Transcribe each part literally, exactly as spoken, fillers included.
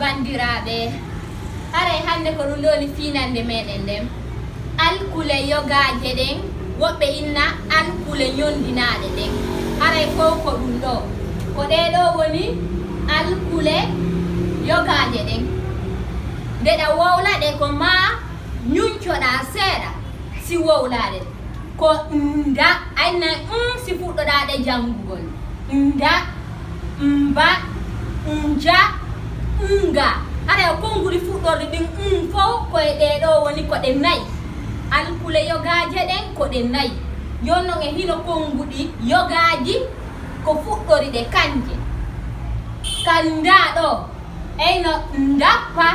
Banndiraaɓe, haray hannde ko ɗum ɗo woni fiinannde meɗen nden. Alkule yogaaje ɗen, woɓɓe inna alkule ñonndinaaɗe ɗen. Haray fow ko ɗum ɗo. Ko ɗee ɗo woni alkule yogaaje ɗen. Nde ɗa wowla ɗe ko maa ñuncoɗaa seeɗa si wowlaade. Ko nda, ay na, mm, si fuɗɗoɗaa ɗe janngugol. Nda, mba, nja, nga. Haray konnguɗi fuɗɗorɗi ɗin, mm, fow ko e ɗee ɗo woni ko ɗe nayi. Alkule yogaaje ɗen ko ɗe nayi. Jooni non e hino konnguɗi yogaaji ko fuɗɗori ɗe kanje. Ka nda ɗo, eyno ndappa,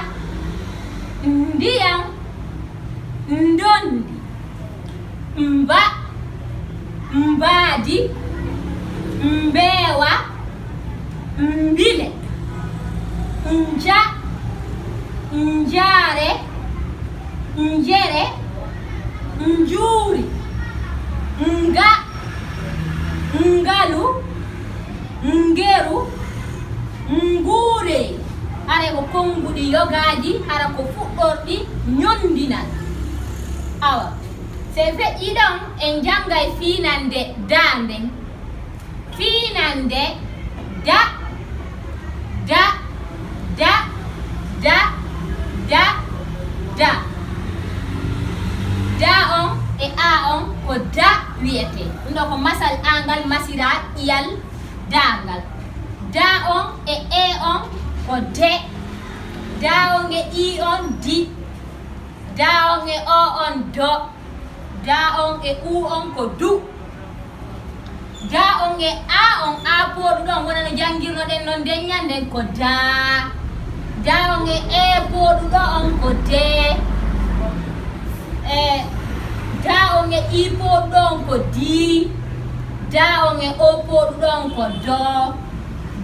ndiyan, ndondi, mba, mbaadi, mbeewa, mbile, nja, njaare, njere, njuuri, nga, ngalu, ngeru, nguure. Haray ko konnguɗi yogaaji, hara ko fuɗɗorɗi ñonndinal. Awa, si en feƴƴii ɗon, en janngay fiinannde da nden. Fiinannde da, da, da, da, da, da. Da on e a on ko da wiyetee. Ɗum ɗo ko masal aangal masiraa ƴiyal daangal. Da on e e on ko de. Da on e i on di. Da on e o on do. Da on e u on ko du. Da on e a on, a pooɗuɗo on, wona no janngirnoɗen non nden ñannden ko daa. Da on e e pooɗuɗo on ko dee. E, da on e i pooɗuɗo on ko dii. Da on e o pooɗuɗo on ko doo.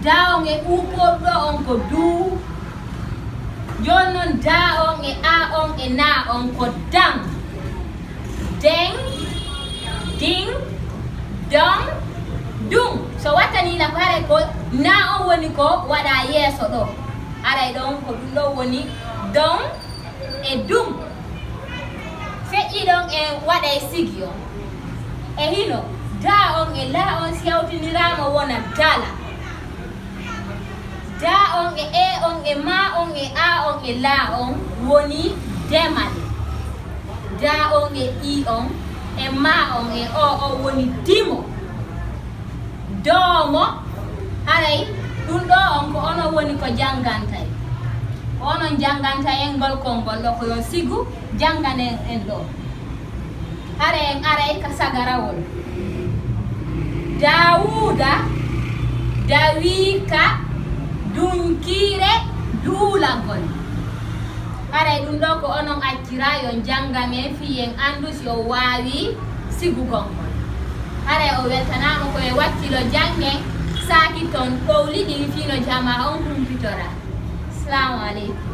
Da on e u pooɗuɗo on ko duu. Jooni non da on e a on e na on ko dan. Den, din, don, dun. So wattanii la ko haray ko na on woni ko waɗaa yeeso ɗo. Haray ɗon ko ɗum ɗo woni don e dun. Feƴƴii ɗon en waɗay sigi on. E hino da on e la on si hawtiniraama wona dala. Da on e e on e ma on e a on e la on woni demal. Da on e i on e ma on e o on woni dimo. Doomo, haray ɗum ɗo on ko onon woni ko janngantay. Ko onon janngantay en ngol konngol ɗo, ko yo sigu jannganen en ɗo. Haray en aray ka sagarawol. Daawuuda, dawiika, dunkiire, duulagol. Haray ɗum ɗo ko onon accira yo janngan en fii en anndu si o waawi sigugol ngol. Haray o weltanaama ko e wakkilo janngen saaki ton ɗowli ɗin fii no jamaa on humpitora. Salaamu aleykum.